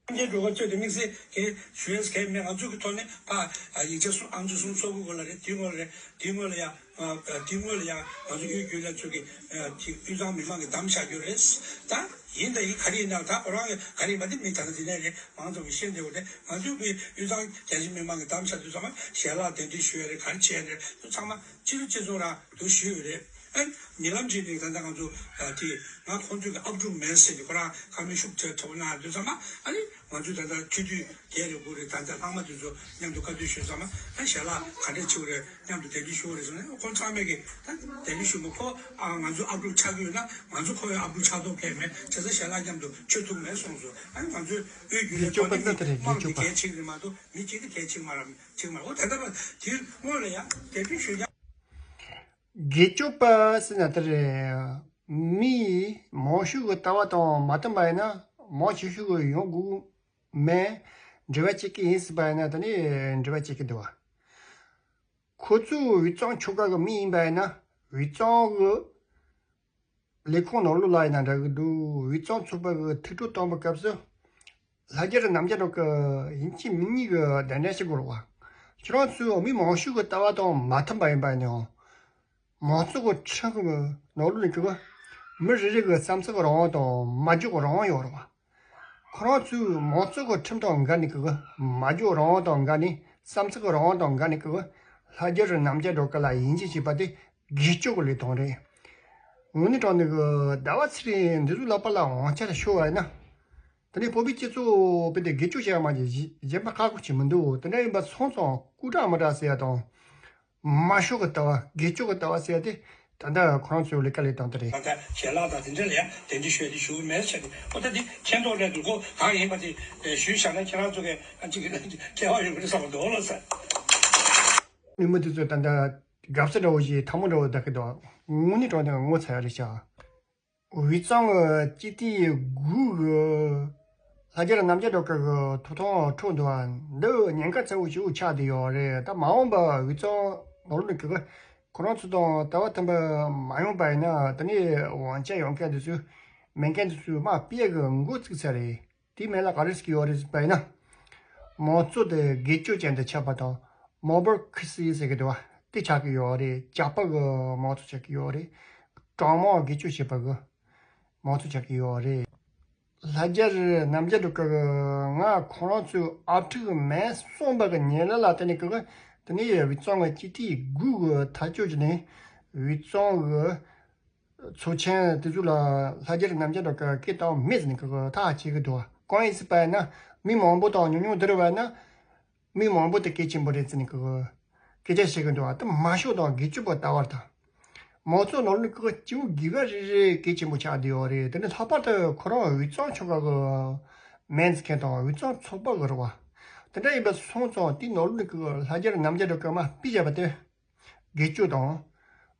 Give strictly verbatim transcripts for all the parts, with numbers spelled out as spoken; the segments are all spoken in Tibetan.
སྐྱོན་འགྲོ་ག་ཚོད་དེ་དམིགས་བསལ་གྱི་ཞུ་ཡས་གལ་མེད། ང་ཚོ་གི་ཐོག་ནས་ཕ་ཡིག་ཆ་གསུམ་ཨང་ཚོ་གསུམ་ཚོགས་དགོས་ལ་རེད། དེའི་སྔོན་ལ་རེད། དེའི་སྔོན་ལ་ཡ་དེའི་སྔོན་ལ་ཡ་ང་ཚོ་གཡུལ་རྒྱུག་ལ་ཚོ་གི་དབུས་གཙང་མི་མང་གི་བདམས་བཞག་རྒྱུ་རེད། ད་ཡིན་ད་ཡིན་ག་རེ་ཡིན་ན་ད་ཁོ་རང་གི་ག་རེ་ཡིན་པ་དེ་མི་ད་ལྟ་འདི་ནས་རེད། མང་ཚོགས་ཀྱི་ཤེས་འདོད་པ་དེ་ང་ཚོ་གི་དབུས་གཙང་རྒྱ་ཆེ་མི་མང་གི་བདམས་བཞག་དུས་ཚང་མ་ཞལ་ལག་གདན་འདྲེན་ཞུ་ཡ་རེད། ག་རེ་བྱས་ཡ་རེད། དུ་ཚང་མ་སྤྱི་ཚོགས་སྤྱི་ཚོགས་རང་དུ་ཞུས་ཡོད་རེད། ཨ་ཉེ་ལམ་ཅིག་ནས་ད་ལྟ་ང་ཚོ་དེ་ང་ཁོང་ཚོས་ཀྱི་ཨབ་ཕྲུག་མེད་ཟེར་ནས་ཁོ་རང་ཁ་མི་ཤུགས་ཆེ་ཐོག་ན་དུས་ཚང་མ་ཨ་ནི་ང་ཚོས་ད་ལྟ་ཆུ་དུས་རྒྱལ་རེ་དགུ་རེ་ད་ལྟ་ལྷག་མ་དུས་ཚོ་མཉམ་དུ་བཀའ་བསྡུར་ཞུས་ཚང་མ་ཨ་ཞལ་ལག་ག་འདྲས་ཆེ་བ་རེད། མཉམ་དུ་གདན་འདྲེན་ཞུ་བ་རེད་ཟེར་ནས་ཁོང་ཚང་མས་ཀྱི་ད་གདན་འདྲེན་ཞུ་མ་ཁོ་ཨ་ང་ཚོ་ཨབ་ཕྲུག་ཆགས་ཀྱི་ཡོད་ན་ང་ཚོ་ཁོ་ཡང་ཨབ་ཕྲུག་ཆགས་མདོག་ཁེལ་མེད། བྱས་ཙང་ཞལ་ལག་མཉམ་དུ་མཆོད་ཐུབ་མེད་གསུངས་སོང་། ཨ་ནི་ང་ཚོས་དབུས་རྒྱུན་ལས་ཐོག་ནས་དམངས་ཀྱི་གལ་ཆེ་གི་རེད་མ་གཏོགས་མི་གཅིག་གི་གལ་ཆེ་གི་མ་རེད། ཅིག་མ་འོ་ད་ལྟ་བ་དེ་སྔོན་ལ་ཡང་དེ་འདྲ་ཞུ་ཡ། དགེ་སྐྱོབ་པ་ཟེར་ན་དེ་རེད། མི་མང་ཤོས་ཀྱི་ལྟ་བ་དང་མ་མཐུན་པ་ཡིན་ན་མང་ཆེ་ཤོས་ཀྱི་ཡོང་དགོས་མེད། འབྲེལ་བ་བྱེད་ཀྱི་ཡིན་ཟེར་པ་ཡིན་ན་དེ་ནི་འབྲེལ་བ་བྱེད་ཀྱི་འདུག་བ། ཁོ་ཚོས་དབུས་གཙང་ཆོལ་ཁ་གི་མི་ཡིན་པ་ཡིན་ན་དབུས་གཙང་གི་ལས་ཁུངས་ནང་ལོགས་ལ་ཡིན་ན་འདྲ་གི་འདུག་དབུས་གཙང་ཚོགས་པ་གི་ཐུགས་སྤྲོ་བཏང་པའི་སྐབས་སུ་ལྷ་རྒྱལ་རྣམ་རྒྱལ་སྒྲོལ་དཀར་ཡིན་གཅིག་མིན་གཉིས་ཀྱི་གདན་འདྲེན་ཞུ་དགོས་རེད་བ། ཁྱེད་རང་ཚོས་མི་མང་ཤོས་ཀྱི་ལྟ་བ་དང་མ་མཐུན་པ་ཡིན་པ་ཡིན་ནའང་མང་གཙོ་གི་ཁྲིམས་ཀྱི་ནང་ལོགས་ནས་ཀྱི་མི་རེ་རེ་གི་བསམ་ཚུལ་རང་དབང་དང་མ་འཇོག་རང་དབང་ཡོད་རེད་བ། ཁོ་རང་ཚོས་མང་གཙོ་གི་ཁྲིམས་དང་འགལ་ནས་ཀྱི་མ་འཇོག་རང་དབང་དང་འགལ་ནས་བསམ་ཚུལ་རང་དབང་དང་འགལ་ནས་ཀྱི་ལྷ་རྒྱལ་རྣམ་རྒྱལ་སྒྲོལ་དཀར་ལ་དབྱེ་འབྱེད་བྱས་པ་དེ་དགེ་སྐྱོབ་ཀྱི་ལས་དོན་རེད། དངོས་གནས་དྲང་གནས་ཀྱི་ཟླ་བ་ཚེ་རིང་འདི་ཚོའི་ལག་པ་ལ་དབང་ཆ་ལ་ཤོར་བ་ཡིན་ན། དེ་ནས་བོད་པའི་སྤྱི་ཚོགས་དཔེ་དེ་དགེ་སྐྱོབ་བྱས་པ་མ་གཏོགས་གཞན་པ་ཁག་པོ་ཅིག་མི་འདུག་དེ་འདྲ་ཡིན་པ་སོང་ཙང་སྐུ་དྲག་མི་དྲག་ཟེར་ཡ་དང་། མང་ཤོས་ཀྱི་ལྟ་བ་དགེ་སྐྱོབ་ཀྱི་ལྟ་བ་ཟེར་ཡ་དེ་ད་ལྟ་ཁོ་རང་ཚོའི་ལས་ཀ་ལས་སྟངས་དེ་རེད། ད་ལྟ་ཞལ་ལག་དང་དེ་འདྲ་ལ་ཡང་དེ་འདྲ་ཤོད་དེ་ཞུ་གི་མེད་ཟེར་ཏེ་ཨོ་ད་དེ་མཁྱེན་རྟོགས་རེད་འདུག་གོ་གང་ཡིན་པ་དེ་ཞུས་བཞག་ན་ཁྱེད་རང་ཚོ་གས་ཨ་ཅིག་སྐལ་བ་ཡོད་གི་རེད་བསམ་གི་འདུག་ལོ་ཟེར། མི་མང་དེ་ཚོས་ད་ལྟ་དགའ་བསུ་འདྲ་བོ་ཞིག་ཐལ་མོ་འདྲ་བོ་བརྡབ་གི་འདུག་དངོས་གནས་དྲང་གནས་ངོ་ཚ་ཡ་རེད་ཤག་དབུས་གཙང་གི་སྤྱི་འཐུས་དགུ་གི་ལྷ་རྒྱལ་རྣམ་རྒྱལ་སྒྲོལ་དཀར་གི་ཐོབ་ཐང་འཕྲོག་འདུག་ཨ་འདི་ཉེན་ཁ་ཚ་བོ་ཞིག་ཆགས་བསྡད་ཡོད་རེད། ད་མ་འོངས་པ་དབུས་གཙང་ནོར་ལུགས་ཀྱི་ཁོ་རང་ཚོ་དང་ལྟ་བ་མཐུན་པ་མ་ཡོང་པ་ཡིན་ན་ད་ནི་དབང་ཆ་ཡོད་མཁན་དེ་ཚོས་མེད་མཁན་དེ་ཚོས་དམག་སྤེལ་གི་འགོ་བཙུགས་ཚར་རེད། དེའི་མེད་ལ་ག་རེ་ཟེར་གྱི་ཡོད་རེད་ཟེར་བ་ཡིན་ན། མང་གཙོ་དེ་དགེ་སྐྱོབ་ཅན་དུ་ཆགས་པ་དང་མོ་བར་ཁི་སི་ཟེར་གྱི་འདུག་བ་དེ་ཆགས་ཀྱི་ཡོད་རེད། ཇག་པ་གི་མང་གཙོ་ཆགས་ཀྱི་ཡོད་རེད། གྲངས་མང་དགེ་སྐྱོབ་བྱེད་པ་གི་མང་གཙོ་ཆགས་ཀྱི་ཡོད་རེད། ལྷ་རྒྱལ་རྣམ་རྒྱལ་སྒྲོལ་དཀར་གི་ང་ཁོ་རང་ཚོའི་ཨ་ཕྲུག་མིན་གསུངས་པ་གི་ཉེ་ལམ་ལ་དེ་ནས་ཀྱི་དེ་ནས་དབུས་གཙང་གི་སྤྱི་འཐུས་དགུ་གི་ཐག་གཅོད་བྱས་ནས་དབུས་གཙང་གི་ཚོགས་ཆེན་དེ་ཚོ་ལ་ལྷ་རྒྱལ་རྣམ་རྒྱལ་སྒྲོལ་དཀར་སྐད་བཏང་མེད་ཟེར་ནས་ཀྱི་ཐག་བཅད་ཀྱི་འདུག་གང་ཡིན་ཟེར་བ་ཡིན་ན་མི་མང་པོ་དང་ཉུང་ཉུང་བསྡུར་བ་ཡིན་ན། མི་མང་པོ་དེ་གལ་ཆེན་པོ་རེད་ཟེར་ནས་ཀྱི་སྐད་ཆ་བཤད་ཀྱི་འདུག་བ། དེ་མང་ཤོས་དང་དགེ་སྐྱོབ་པ་ལྟ་བར་དང་། མང་གཙོ་ནོར་ལུགས་ཀྱི་སྐྱེ་བོ་དགེ་བ་རེ་རེ་གལ་ཆེན་པོ་ཆགས་བསྡད་ཡོད་རེད། དེ་ནི་ལྷག་པར་དུ་ཁོ་རང་དབུས་གཙང་ཆོལ་ཁ་གི་མིན་མཁན་དང་དབུས་གཙང་ཚོགས་པ་གི་རེད་བ། དེ་འདྲ་ཡིན་པ་སོང་ཙང་དེ་ནོར་ལུགས་ཀྱི་ལྷ་རྒྱལ་རྣམ་རྒྱལ་སྒྲོལ་དཀར་མ་ཕུད་བྱས་པ་དེ། དགེ་སྐྱོབ་དང་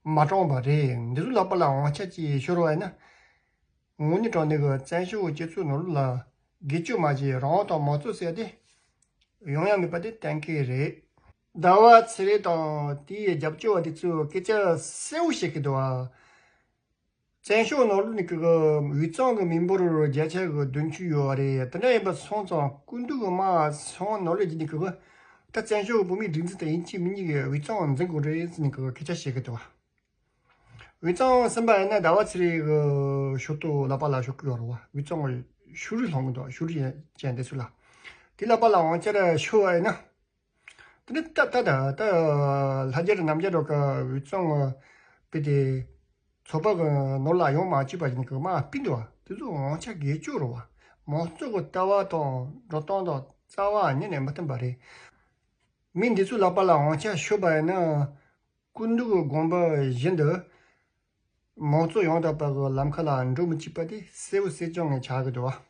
མ་དྲང་བ་རེད། འདི་ཚོ་ལག་པ་ལ་དབང་ཆ་ཅིག་ཤོར་བ་ཡིན་ན། དངོས་གནས་དྲང་གནས་ཀྱི་བཙན་བྱོལ་སྤྱི་ཚོགས་ནང་ལ་དགེ་སྐྱོབ་མ་བྱས་རང་དབང་དང་མང་གཙོ་ཟེར་ཏེ་ཡོང་ཡ་མེད་པ་དེ་གཏན་འཁེལ་རེད། ཟླ་བ་ཚེ་རིང་དང་དེའི་རྒྱབ་སྐྱོར་བ་དེ་ཚོས་སྐད་ཆ་གསལ་བོ་བཤད་ཀྱི་འདུག་ཨ། བཙན་བྱོལ་ནང་ལོགས་ནས་ཀྱི་དབུས་གཙང་གི་མི་འབོར་བརྒྱ་ཆ་གི་བདུན་ཅུ་ཡོད་རེད། དེ་འདྲ་ཡིན་པ་སོང་ཙང་སྐུ་མདུན་གྱི་དམག་སོང་ནང་ལོགས་ཀྱི་ནས་ཀྱི་ད་བཙན་བྱོལ་གྱི་བོད་མིའི་སྒྲིག་འཛུགས་དང་ཡིན་གཅིག་མིན་གཉིས་ཀྱི་དབུས་གཙང་འཛིན་དགོས་རེད་ཟེར་ནས་ཀྱི་སྐད་ཆ་བཤད་ཀྱི་འདུག་བ། དབུས་གཙང་ཟེར་བ་ཡིན་ན་ཟླ་བ་ཚེ་རིང་གི་ཤོག་ཐོག་ལག་པ་ལ་ཤོག་གི་ཡོད་རེད་བ། དབུས་གཙང་གི་ཤུ་རི་སློང་གི་འདུག་ཤུ་རི་ཅན་དེ་ཚོ་ལ། དེ་ལག་པ་ལ་དབང་ཆ་ར་ཤོར་བ་ཡིན་ན། དེ་ནི་ད་ད་ད་ད་ལྷ་རྒྱལ་རྣམ་རྒྱལ་སྒྲོལ་དཀར་དབུས་གཙང་གི་དཔེ་དེ་ཚོགས་པ་གི་ནོར་ལ་ཡོང་མ་བཅུག་པ་ཡིན་གི་དམག་སྤུན་འདུག་བ། དེ་ཚོ་དབང་ཆ་སྒེར་གཅོད་རེད་བ། མང་གཙོ་གི་ལྟ་བ་དང་འགྲོ་སྟངས་དང་རྩ་བ་ཉིད་ནས་མི་མཐུན་པ་རེད། མི་འདི་ཚོའི་ལག་པ་ལ་དབང་ཆ་ཤོར་བ་ཡིན་ན། སྐུ་མདུན་གྱི་དགོངས་པ་བཞིན་དུ་མང་གཙོ་ཡང་དག་པ་གི་ལམ་ཁ་ལ་འགྲོ་མི་བཅུག་པ་དེ་གསལ་བོ་གསལ་རྐྱང་ངས་ཆགས་ཀྱི་འདུག་བ།